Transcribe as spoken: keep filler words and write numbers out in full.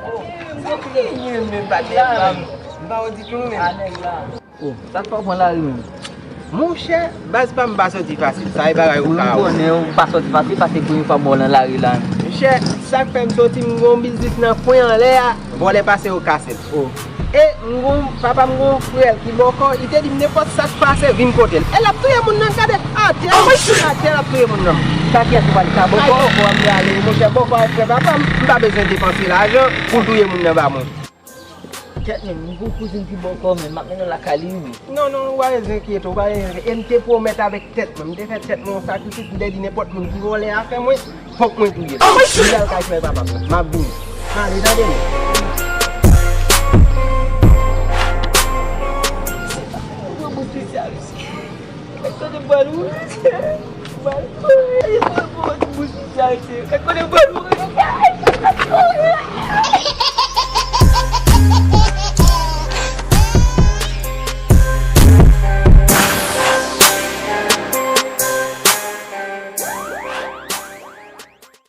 Sa k genyen menm, patnè pa m? M pa wè ditou non menm. Oh, sa k fè w pran lari menm? Monchè, baz pa m pa sòti fasil. Sa e bagay ou ka wè. Wi, m konnen ou pa sòti fasil paske premye fwa m wè w nan lari la. Monchè, sa k fè m sòti, m gen yon biznis nan kwen anlè a, vòlè pase yo kase l. Oh. E m gon, papa m gon frè l ki bòkò, li te di m nenpòt sa k pase, vin kote l. E l ap touye moun nan, gade atè, atè l ap touye moun nan. Sa kiyès ou pale? Sa bòkò? Ay, bòkò a m prale, monchè, bòkò a frè papa m, m pa bezwen depanse lajan pou l touye moun nan ba mwen. Tèt menm, m gon kouzin ki bòkò menm, m ap mennen l lakay li wi. Non, non, ou pa bezwen enkyete, ou pa bezwen enkyete. E m te pwomèt avèk tèt mwen, m te fè tèt mwen yon sakrifis, m te di nenpòt moun ki vòlè afè mwen, fòk mwen touye l. Li al kay frè papa m nan. M ap vini. M ale, tande m. Mwen bout piti a, mesye. Gad kote m pral mouri, mesye. M pral mouri. Mwen bout piti a, mesye. Gad kote m pral mouri.